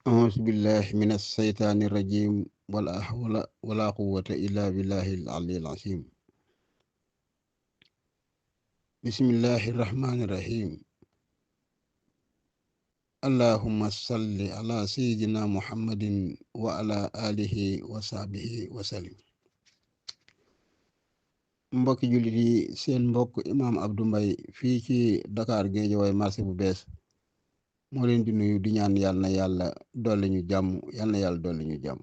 أعوذ بالله من الشيطان الرجيم ولا حول ولا قوة إلا بالله العلي العظيم. بسم الله الرحمن الرحيم. اللهم صل على سيدنا محمد وعلى آله وصحبه وسلم. mbokki jullit yi seen mbokk imaam Abdou Mbaye fii ci Dakar Guédiawaye marché bu bees moo leen di nuyu di ñaan yàlla na yàlla dolli ñu jàmm yàlla na yàlla dolli ñu jàmm.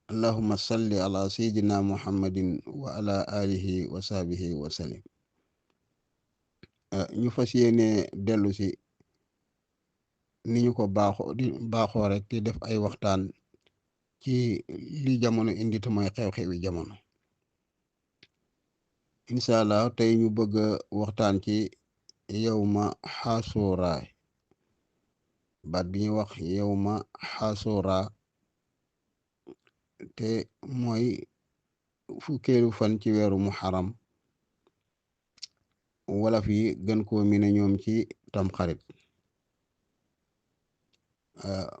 allahumma salli ala sayyidina muhammadin wa ala alihi wa sahbihi wa sallim. ñu fas yéene dellu si ni ñu ko baaxoo rek di def ay waxtaan ci li jamono indi te mooy xew-xewi jamono. incha allah tey ñu bëgg a waxtaan ci yawma xasuura. baat bi ñuy wax yawma xasuura te mooy fukkeelu fan ci weeru muharram wala fi gën koo mine ñoom ci tamxarit.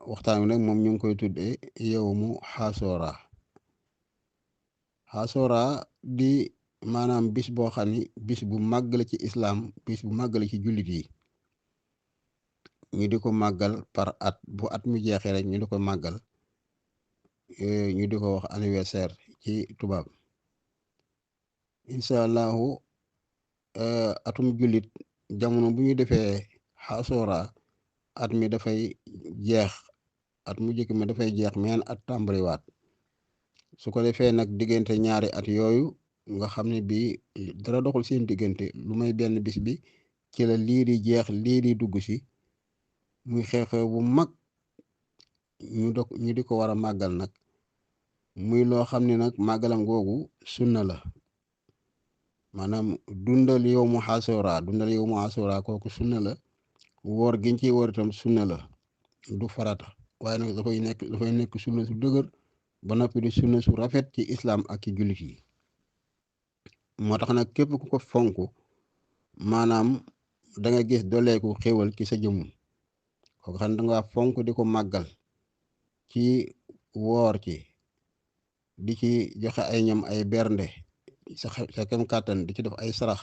waxtaan wi nag moom ñu ngi koy tuddee yawmu xasuura. xasuura di maanaam bis boo xam ni bis bu màgg la ci islaam, bis bu màgg la ci jullit yi. ñu di ko màggal par at, bu at mi jeexee rek ñu di ko màggal, ñu di ko wax anniversaire ci tubaab. incha allahu atum jullit jamono bu ñu defee xasuura at mi dafay jeex, at mu jëkk mi dafay jeex meen at tàmbaliwaat. su ko defee nag diggante ñaari at yooyu nga xam ne bii dara doxul seen diggante lu may benn bis bi ci la lii di jeex lii di dugg si, muy xew-xew bu mag ñu di ko war a màggal nag. muy loo xam ne nag màggalam googu sunna la, maanaam dundal yawmu xasuura kooku sunna la. woor giñ ciy woor itam sunna la, du farata, waaye nag dafay nekk sunna su dëgër ba noppi di sunna su rafet ci islaam ak ci jullit yi. moo tax nag képp ku ko fonk maanaam da nga gis doleeku xéwal ci sa jëmm. kooku xam ne da nga fonk di ko màggal ci woor ci, di ci joxe ay ñam ay bernde sa kem kàttan, di ci def ay sarax,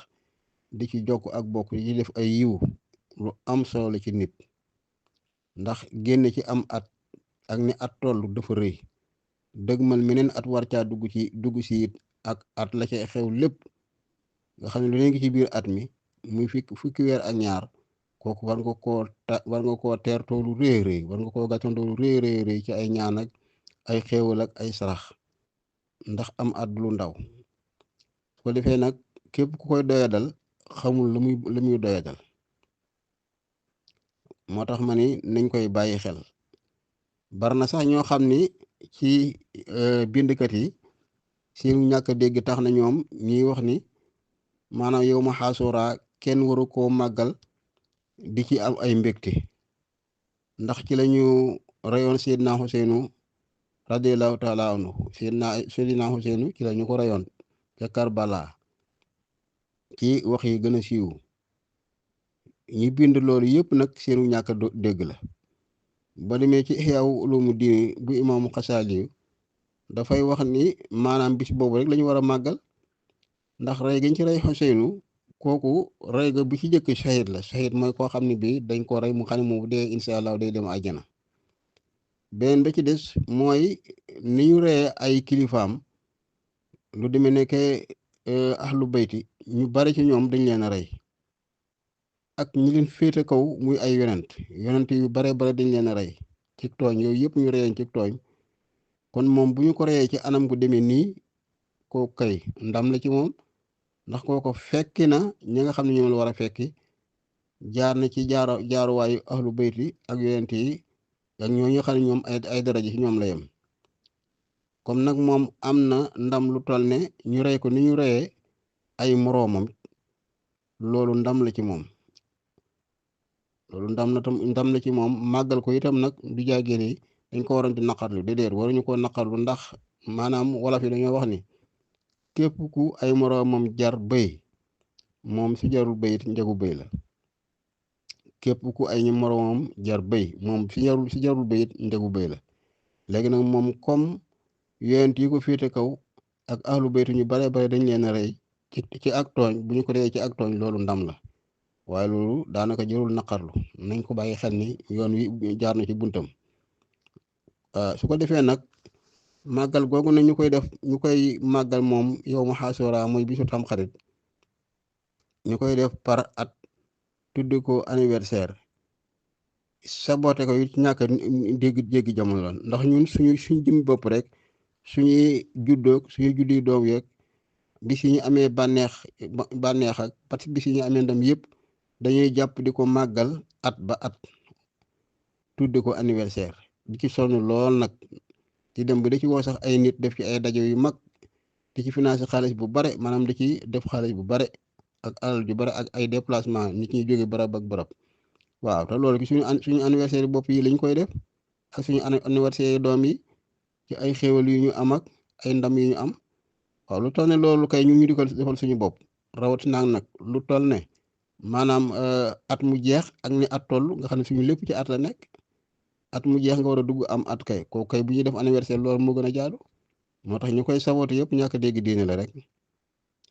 di ci jokk ak bokk, di ci def ay yiw. lu am solo la ci nit, ndax génn ci am at ak ni at toll dafa rëy. dëgmal meneen at war caa dugg si it ak at la ca xew lépp nga xam ne lu nekk ci biir at mi muy fukki weer ak ñaar. kooku war nga koo teertoo lu rëy rëy, war nga koo gàttandoo lu rëy rëy ci ay ñaan ak ay xéewal ak ay sarax, ndax am at lu ndaw. su ko defee nag képp ku koy doyadal xamul la muy doyadal. moo tax ma ni nañ koy bàyyi xel. bari na sax ñoo xam ni ci bindkat yi seen ñàkk dégg tax na ñoom ñuy wax ni maanaam yawma xasuura kenn waru koo màggal di ci am ay mbégte, ndax ci lañu reyoon Seydina Xuseynu radiallahu taala anhu. Seydina Xuseynu ci la ñu ko reyoon ca Karbala ci wax yi gën a siiw. ñi bind loolu yëpp nag seenu ñàkk dégg la. ba demee ci Ihyaa Ulumuddin bu imaamu Xasaali dafay wax ni maanaam bis boobu rek la ñu war a màggal, ndax rey gañ ci rey Xuseynu kooku rey ga bi ci jëkk shahid la. shahid mooy koo xam ne bii dañ ko rey mu xam ne moom bu dee incha allah day dem àjjana. beneen ba ci des mooy ni ñu reyee ay kilifaam lu demee nekke ahlu bayti, ñu bari ci ñoom dañ leen a rey. ak ñi leen féete kaw muy ay yonent yu bare dañ leen a rey ci tooñ. yooyu yëpp ñu reyeen ci tooñ. kon moom bu ñu ko reyee ci anam gu demee nii, koo kay ndam la ci moom, ndax kooko fekki na ñi nga xam ne ñoom la war a fekki, jaar na ci jaaruwaayu ahlu bayti ak yonent yi ak ñooñu xam ne ñoom ay daraja ci ñoom la yem. comme nag moom am na ndam lu toll ne ñu rey ko ni ñu reyee ay moroomam, loolu ndam la ci moom. loolu ndam la ci moom. màggal ko itam nag du jàggee ni dañ ko waroon di naqarlu, déedéet waruñu ko naqarlu, ndax maanaam wolof yi dañoo wax ni képp ku ay moroomam jar bëy, moom su jarul bëy it njëgu bëy la. képp ku ay ñu moroomam jar bëy moom si jarul bëy it ndegu bëy la. léegi nag moom comme yonent yi ko féete kaw ak ahlu baytu ñu bare bare dañ leen a rey ci ak tooñ bu ñu ko reyee ci ak tooñ loolu ndam la waaye loolu daanaka jërul naqarlu nañ ko bàyyi xel ni yoon wi jaar na ci buntam. su ko defee nag màggal googu na ñu koy màggal moom yow ma xaasora muy bisu tamxarit ñu koy def par at tudd ko anniversaire saboté ko it ñàkk jéggi jamono la ndax ñun suñ jëm bopp rek suñuy juddoog suñuy juddi doom yeeg bis yi ñu amee bànneex ak parce que bis yi ñu amee ndam yëpp dañuy jàpp di ko màggal at ba at tudde ko anniversaire di ci sonn lool nag di dem ba di ci woo sax ay nit def ci ay dajo yu mag di ci financé xaalis bu bare maanaam di ci def xaalis bu bare ak alal ju bare ak ay déplacement nit ñi jóge barab ak barab waaw te loolu ci suñu anniversaire bopp yi lañ koy def ak suñu anniversaire doom yi ci ay xéewal yu ñu am ak ay ndam yu ñu am waaw lu toll ne loolu kay ñu di ko defal suñu bopp rawatina nag lu toll ne maanaam at mu jeex ak ni at toll nga xam ne suñu lépp ci at la nekk at mu jeex nga war a dugg am at kay kooku kay bu ñuy def anniversaire loolu moo gën a jaadu moo tax ñu koy saboote yëpp ñàkk a dégg diine la rek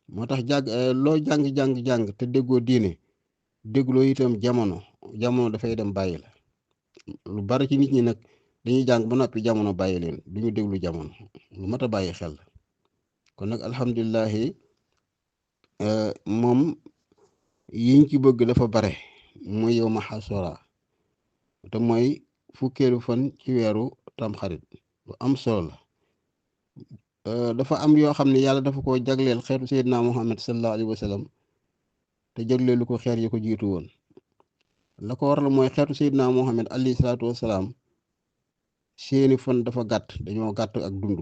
moo tax loo jàng te déggoo diine dégloo itam jamono dafay dem bàyyi la lu bari ci nit ñi nag dañuy jàng ba noppi jamono bàyyi leen du ñu déglu jamono lu mat a bàyyi xel kon nag alhamdulilahi moom yiñ ci bëgg dafa bare mooy yow ma xasora te mooy fukkeelu fan ci weeru tamxarit lu am solo la dafa am yoo xam ne yàlla dafa ko jagleel xeetu Seydina Muhammad sallallahu alayhi wa sallam te jagleelu ko xeer yi ko jiitu woon la ko waral mooy xeetu Seydina Muhammad alayhi salaatu wasalaam seeni fan dafa gàtt dañoo gàtt ak dund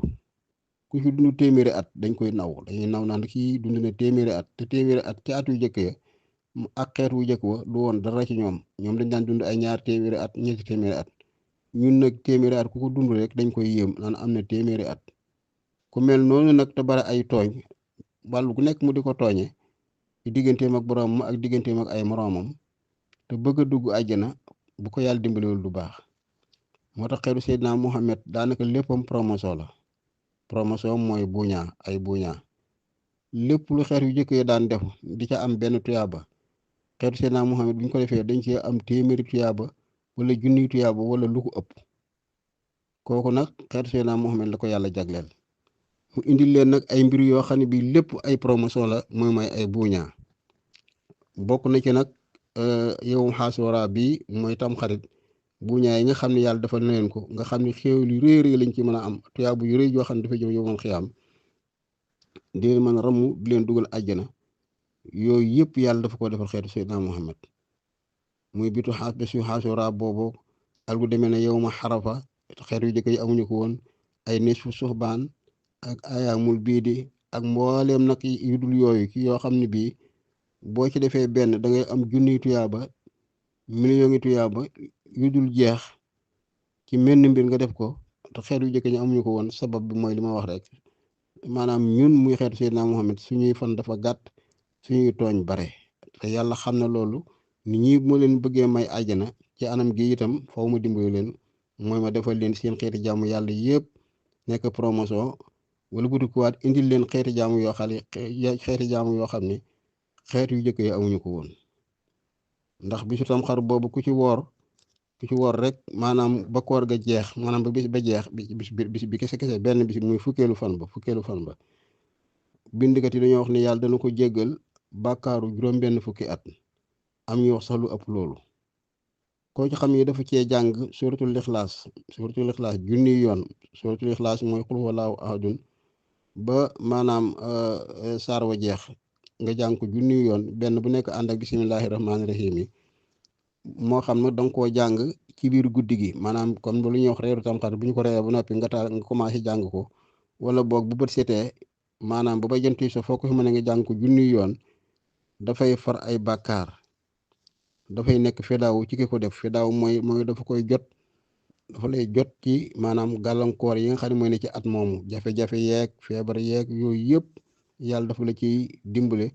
ku ci dund téeméeri at dañ koy dañuy naw naan kii dund na téeméeri at te téeméeri at ci at yu jëkk ya ak xeet wu jëkk wa du woon dara ci ñoom dañ daan dund ay ñaar téeméeri at ñetti téeméeri at ñun nag téeméeri at ku ko dund rek dañ koy yéem naan am na téeméeri at ku mel noonu nag te bari ay tooñ wàllu gu nekk mu di ko tooñe ci digganteem ak boroomam ak digganteem ak ay moroomam te bëgg a dugg àjjana bu ko yàlla dimbalewul du baax moo tax xeetu Seydina Muhammad daanaka léppam promotion la promotion mooy ay buuñaa lépp lu xeet yu jëkk yi daan def di ca am benn tuyaaba xeetu Seydina Muhammad bu ñu ko defee dañ ci am téeméeri tuyaaba wala junniy tuyaaba wala lu ko ëpp kooku nag xeetu Seydina Muhammad la ko yàlla jagleel mu indil leen nag ay mbir yoo xam ne bii lépp ay promotion la mooy ay buuñaa bokk na ci nag yow xaasora bi mooy tam xarit buuñaa yi nga xam ne yàlla dafa na leen ko nga xam ne xéewal yu rëy rëy lañ ci mën a am tuyaabu yu rëy yoo xam ne dafa jëw yow moom xiyaam di leen mën a ramu di leen dugal àjjana yooyu yëpp yàlla dafa ko defal xeetu Seydina Muhammad muy bitu bésu xaasora boobu ak lu demee ne yow ma xarafa xeetu yu jëkk yi amuñu ko woon ay nisfu suxbaan ak ayaamul bii di ak mbooleem nag yu dul yooyu ki yoo xam ne bii boo ci defee benn da ngay am junniy tuyaaba million ngi tuyaaba yu dul jeex ci menn mbir nga def ko te xeetu yu jëkk ñi amuñu ko woon sabab bi mooy li ma wax rek maanaam ñun muy xeetu Seydina Muhammad suñuy fan dafa gàtt suñuy tooñ bare te yàlla xam na loolu nit ñi moo leen bëggee may àjjana ci anam gi itam faw ma dimbali leen mooy ma defal leen seen xeeti jàmm yàlla yëpp nekk promotion wala butikuwaat indil leen xeeti jaamu yoo xam ne xeet yu jëkk yi amuñu ko woon ndax bisu tam xar boobu ku ci woor rek maanaam ba koor ga jeex maanaam ba bis ba jeex bis bi kese benn bis muy fukkeelu fan ba bindkat yi dañoo wax ne yàlla dana ko jéggal bàkkaaru juróom-benn fukki at am ñu wax sax lu ëpp loolu koo ci xam ne dafa cee jàng suratul ixlaas junniy yoon suratul ixlaas mooy xul wallaahu ahadun ba maanaam saar wa jeex nga jàng ko junniy yoon benn bu nekk ànd ak bisimillahi rahmaani rahim yi moo xam nag da nga koo jàng ci biir guddi gi maanaam comme lu ñuy wax reeru tamxarit bu ñu ko reeree ba noppi nga commencé jàng ko wala boog bu bët setee maanaam ba jant yi so foo ko fi mën a nga jàng ko junniy yoon dafay far ay bàkkaar dafay nekk fedaaw ci ki ko def fedaaw mooy dafa koy dafa lay jot ci maanaam gàllankoor yi nga xam ne mooy ne ci at moomu jafe-jafe yeeg feebar yeeg yooyu yëpp yàlla dafa la ciy dimbale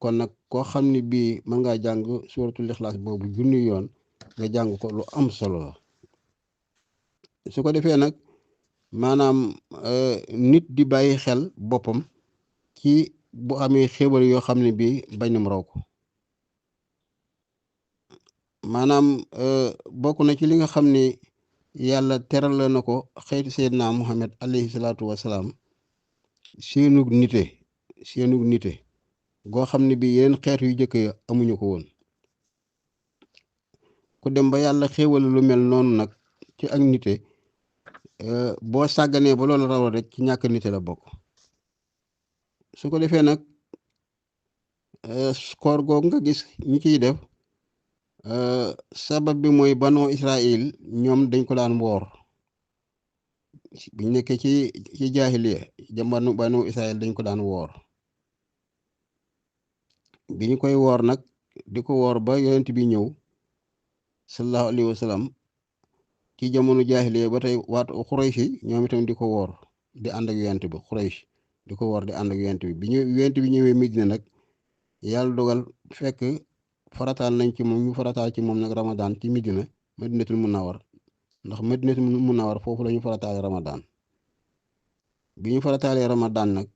kon nag koo xam ni bii mën ngaa jàng suuratul ixlaas boobu junni yoon nga jàng ko lu am solo la su ko defee nag maanaam nit di bàyyi xel boppam ci bu amee xéwal yoo xam ne bii bañ na mu raw ko maanaam bokk na ci li nga xam ne yàlla teral na ko xeeti Seydina Muhammad alayhi salaatu wasalaam seenug nite goo xam ne bii yeneen xeet yu jëkk ya amuñu ko woon ku dem ba yàlla xéwal lu mel noonu nag ci ak nite boo sàgganee ba loolu rawal rek ci ñàkk nite la bokk su ko defee nag koor googu nga gis ñi ciy def sabab bi mooy banoo Israël ñoom dañ ko daan woor biñ nekkee ci jaahiliya jamanu banoo Israël dañ ko daan woor bi ñu koy woor nag di ko woor ba yonent bi ñëw sallallahu alayhi wa sallam ci jamono jaahiliya ba tey waat Xuraysh ñoom itam di ko woor di ànd ak yonent bi Xuraysh di ko woor di ànd ak yonent bi yonent bi ñëwee Medina nag yàlla dogal fekk farataal nañ ci moom ñu farataal ci moom nag Ramadan ci Medina Madinatul Munawwar ndax Madinatul Munawwar foofu la ñu farataale Ramadan bi ñu farataalee Ramadan nag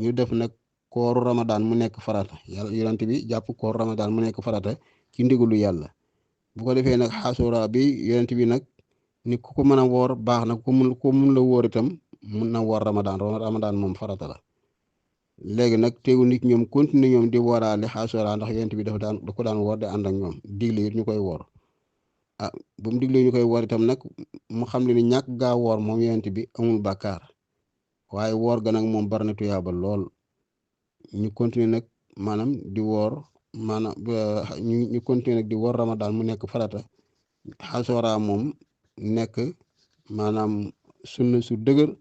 ñu def nag kooru Ramadan mu nekk farata yàlla yonent bi jàpp kooru Ramadan mu nekk farata ci ndigalu yàlla bu ko defee nag xasura bi yonent bi nag ni ku ko mën a woor baax na ku mun la woor itam mun na woor Ramadan moom farata la léegi nag teegu nit ñoom continuer ñoom di wooraale xasura ndax yonent bi da ko daan woor di ànd ak ñoom digle it ñu koy woor bu mu diglee ñu koy woor itam nag mu xam ne ni ñàkk gaa woor moom yonent bi amul bàkkaar waaye woor ga nag moom bari na tuyaaba lool ñu continuer nag maanaam di woor maanaam ñu continuer nag di woor Ramadan mu nekk farata xasora moom nekk maanaam sunna su dëgër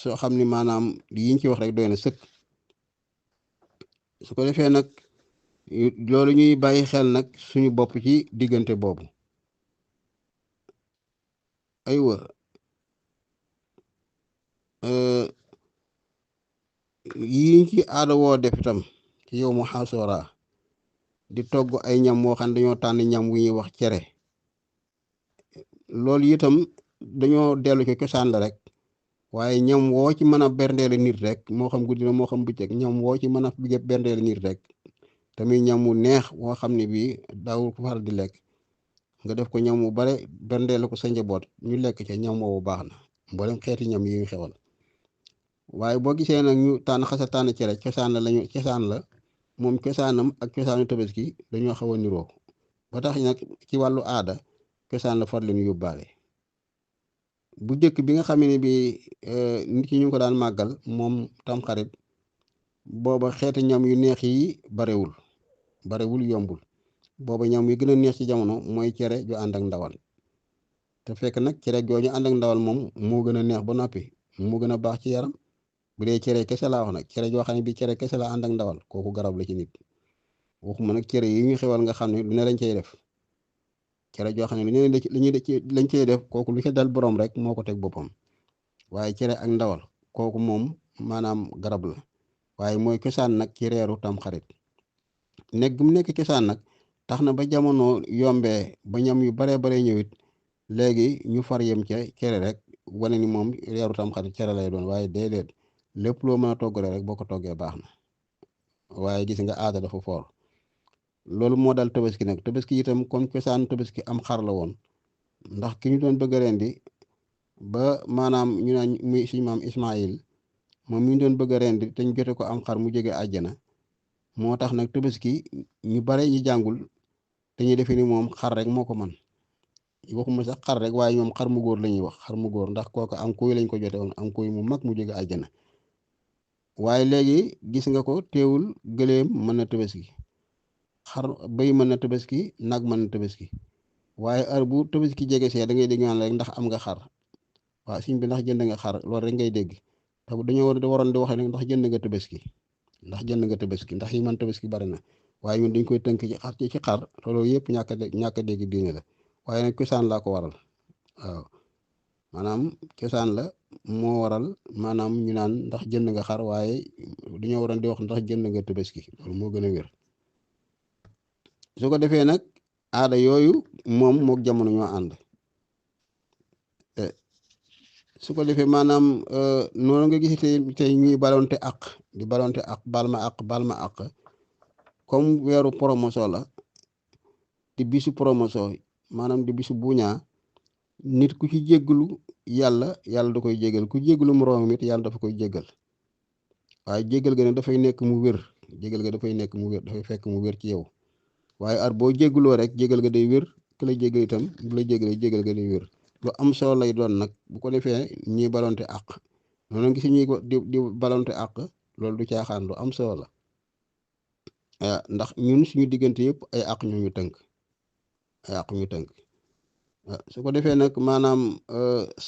soo xam ni maanaam yiñ ci wax rek doy na sëkk su ko defee nag loolu ñuy bàyyi xel nag suñu bopp ci diggante boobu aywa yiñ ci aada woo def itam ci yow mu xasora di togg ay ñam moo xam dañoo tànn ñam wu ñuy wax cere loolu itam dañoo dellu ci cosaan la rek waaye ñam woo ci mën a berndeele nit rek moo xam guddi na moo xam bëccëg ñam woo ci mën a berndeele nit rek tamit ñam wu neex woo xam ne bii daawul ko faral di lekk nga def ko ñam wu bare berndeele ko sa njaboot ñu lekk ca ñam woowu baax na mboolem xeeti ñam yi ñu xewal waaye boo gisee nag ñu tànn cere cosaan la moom cosaanam ak cosaanu tabaski dañoo xaw a niroo ba tax nag ci wàllu aada cosaan la far leen yóbbaale bu njëkk bi nga xam ne bi nit ñi ñu ko daan màggal moom tamxarit booba xeeti ñam yu neex yi barewul yombul booba ñam yu gën a neex ci jamono mooy cere ju ànd ak ndawal te fekk nag cere jooju ànd ak ndawal moom moo gën a neex ba noppi moo gën a baax ci yaram bu dee cere kese laa wax nag cere joo xam ne bi cere kese la ànd ak ndawal kooku garab la ci nit waxuma nag cere yi ñu xewal nga xam ne lu ne lañ cey def cere joo xam ne lu ne lañ cey def kooku lu ca dal borom rek moo ko teg boppam waaye cere ak ndawal kooku moom maanaam garab la waaye mooy cosaan nag ci reeru tamxarit nekk gu mu nekk cosaan nag tax na ba jamono yombee ba ñam yu baree bare ñëwit léegi ñu far yem ca cere rek wane ni moom reeru tamxarit cere lay doon waaye déedéet lépp loo mën a toggale rek boo ko toggee baax na waaye gis nga aada dafa foor loolu moo dal tabaski nag tabaski itam comme cosaan tabaski am xar la woon ndax ki ñu doon bëgg a rendi ba maanaam ñu naan muy suñu maam Ismaayil moom mi ñu doon bëgg a rendi te ñu jote ko am xar mu jóge àjjana moo tax nag tabaski ñu bare ñu jàngul dañuy defe ni moom xar rek moo ko man waxuma sax xar rek waaye ñoom xar mu góor la ñuy wax xar mu góor ndax kooku am kuy lañ ko jote woon am kuy mu mag mu jóge àjjana waaye léegi gis nga ko teewul gëléem mën na tabaski xar bëy mën na tabaski nag mën na tabaski waaye heure bu tabaski jege see da ngay dégg naan rek ndax am nga xar waaw siñ bi ndax jënd nga xar loolu rek ngay dégg te dañoo waroon di wax ne ndax jënd nga tabaski ndax yi man tabaski bari na waaye ñun dañ koy tënk ci xar te loolu yëpp ñàkk a dégg diine la waaye nag cosaan laa ko waral waaw maanaam cosaan la moo waral maanaam ñu naan ndax jënd nga xar waaye dañoo waroon di wax ndax jënd nga tabaski loolu moo gën a wér. su ko defee nag aada yooyu moom mook jamono ñoo ànd. su ko defee maanaam noonu nga gis tey ñuy balonte àq di balonte àq bal ma àq comme weeru promotion la di bisu promotion maanaam di bisu buñaa nit ku ci jéggalu yàlla da koy jéggal ku jéggalu moroomam it yàlla dafa koy jéggal waaye jéggal ga ne dafay nekk mu wér jéggal ga dafay nekk mu wér dafay fekk mu wér ci yow waaye at boo jéggaloo rek jéggal ga day wér ku la jéggal itam bu la jéggalee jéggal ga day wér lu am solo lay doon nag bu ko defee ñuy balonte àq noonu gis ñuy di balonte àq loolu du caaxaan lu am solo la ndax ñun suñu diggante yëpp ay àq ñu tënk ay àq ñu tënk su ko defee nag maanaam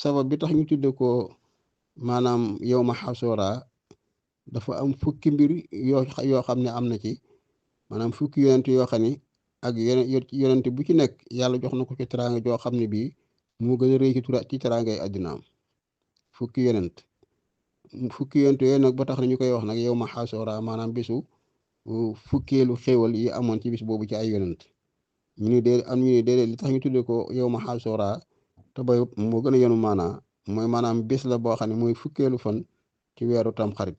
sabab bi tax ñu tudde ko maanaam yow ma xasoora dafa am fukki mbir yoo xam ne am na ci maanaam fukki yonent yoo xam ne ak yonent bu ci nekk yàlla jox na ko ci teraanga joo xam ne bii moo gën a rëy ci teraangay àddinaam fukki yonent yooyu nag ba tax na ñu koy wax nag yow ma xasoora maanaam bisu fukkeelu xéewal yi amoon ci bis boobu ci ay yonent ñu ni dee am ñu ni déedéet li tax ñu tuddee ko yow ma xasoora te bay moo gën a yenu maanaa mooy maanaam bis la boo xam ne mooy fukkeelu fan ci weeru tamxarit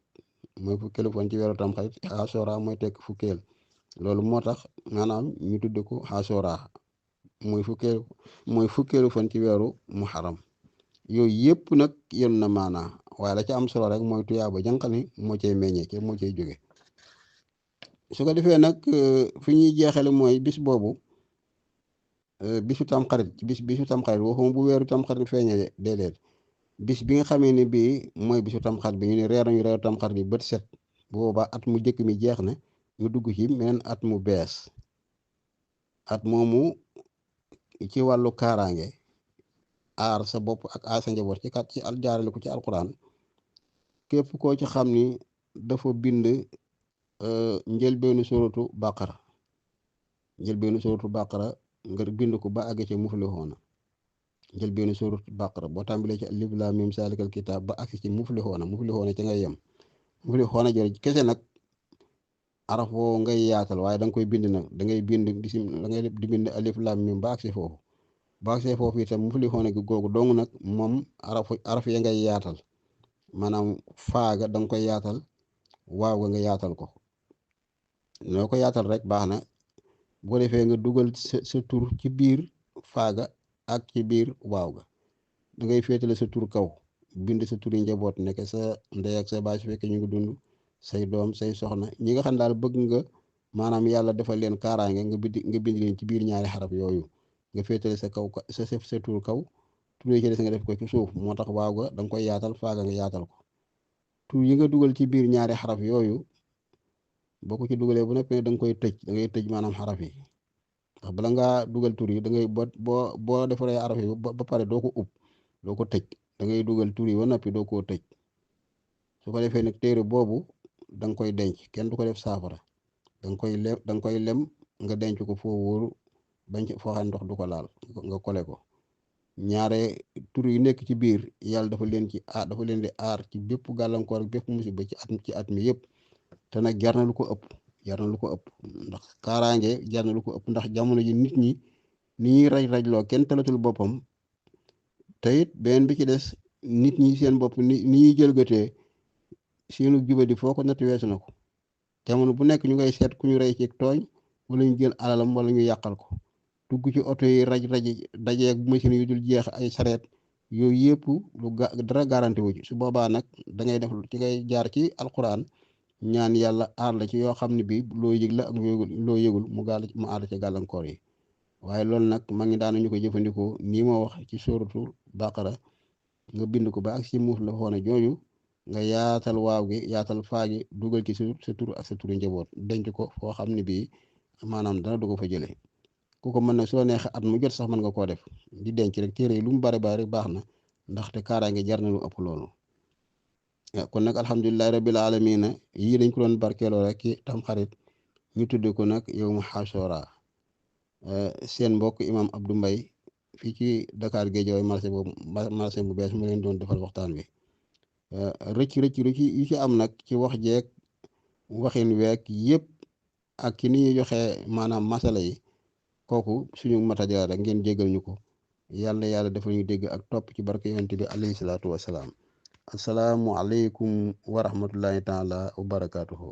xasoora mooy tekk fukkeel loolu moo tax maanaam ñu tuddee ko xasoora mooy fukkeelu fan ci weeru muharram yooyu yëpp nag yenu na maanaa waaye la ca am solo rek mooy tuyaaba jànqani moo cay meññee moo cay jóge su ko defee nag fi ñuy jeexale mooy bis boobu bisu tamxarit bisu tamxarit waxuma bu weeru tamxarit feeñee déedéet bis bi nga xamee ne bii mooy bisu tamxarit bi ñu ne reer nañu reeru tamxarit bi bët set bu boobaa at mu njëkk mi jeex na ñu dugg ci meneen at mu bees at moomu ci wàllu kaaraange aar sa bopp ak aar sa njaboot ci jaarale ko ci alquran képp koo ci xam ni dafa bind njëlbeenu suratu baqara nga bind ko ba àgg ci muflixoona njëlbeenu suratu baqara boo tàmbalee ci alif laam miim saalikal kitaab ba àgg ci muflixoona ci ngay yem muflixoona jërëjëf kese nag araf woo ngay yaatal waaye da nga koy bind nag da ngay bind da ngay di bind alif laam miim ba àgg foofu itam muflixoona gi googu dong nag moom araf ya ngay yaatal maanaam faaga da nga koy yaatal waaw nga yaatal ko noo ko yaatal rek baax na bu ko defee nga dugal sa tur ci biir faaga ak ci biir waaw ga da ngay féetale sa tur kaw bind sa tur yi njaboot nekk sa ndey ak sa baay su fekkee ñu ngi dund say doom say soxna ñi nga xam daal bëgg nga maanaam yàlla defal leen kaaraange nga bind leen ci biir ñaari xaraf yooyu nga féetale sa kaw sa tur kaw tur yi ci des nga def ko ci suuf moo tax waaw ga da nga koy yaatal faaga nga yaatal ko tur yi nga dugal ci biir ñaari xaraf yooyu boo ko ci dugalee bu nekkee da nga koy tëj da ngay tëj maanaam xaraf yi ndax bala ngaa dugal tur yi da ngay boo defaree xaraf yi ba pare doo ko ub doo ko tëj da ngay dugal tur yi ba noppi doo koo tëj su ko defee nag téere boobu da nga koy denc kenn du ko def saafara da nga koy lem nga denc ko foo wóoru bañ foo xam ndox du ko laal nga kole ko ñaare tur yi nekk ci biir yàlla dafa leen di aar ci bépp gàllankoor ak bépp musiba ci at mi yëpp te nag jar na lu ko ëpp ndax kaaraange jar na lu ko ëpp ndax jamono ji nit ñi ni ñuy raj-rajloo kenn talatul boppam te it beneen bi ci des nit ñi seen bopp ni ñuy jëlgatee seenu jubadi foo ko natt weesu na ko jamono bu nekk ñu ngay seet ku ñu rey ci tooñ wala ñu jël alalam wala ñu yàqal ko dugg ci oto yi raj dajeeg machine yu dul jeex ay sareet yooyu yëpp dara garanti wu ci su boobaa nag da ngay def ci ngay jaar ci alquran ñaan yàlla aar la ci yoo xam ne bii loo yëg la ak loo yëgul mu aar ci gàllankoor yi waaye loolu nag ma ngi daanañu ko jëfandikoo nii ma wax ci sóoratu baqara nga bind ko ba ak si muuf la xoona jooju nga yaatal waaw gi yaatal faagi dugal ci sa tur ak sa turu njaboot denc ko foo xam ne bii maanaam dana du ko fa jëlee ku ko mën nag soo neexee at mu jot sax mën nga koo def di denc rek téere yi lu mu bari rek baax na ndaxte kaaraange jar na lu ëpp loolu kon nag alhamdulilahi rabbil alamina yii dañ ko doon barkeeloo rek ci tamxarit ñu tudde ko nag yow mu xasoora seen mbokk imam Abdou Mbaye fii ci Dakar Guédiawaye marché bu bees mu leen doon defal waxtaan wi rëcc yi ci am nag ci wax jeeg waxin week yëpp ak ki ni ñuy joxe maanaam masala yi kooku suñu mataja rek ngeen jégal ñu ko yàlla dafa ñu dégg ak topp ci barke yonent bi alayhi salaatu wasalaam asalaamu aleykum wa rahmatullahi taala wa barakaatuhu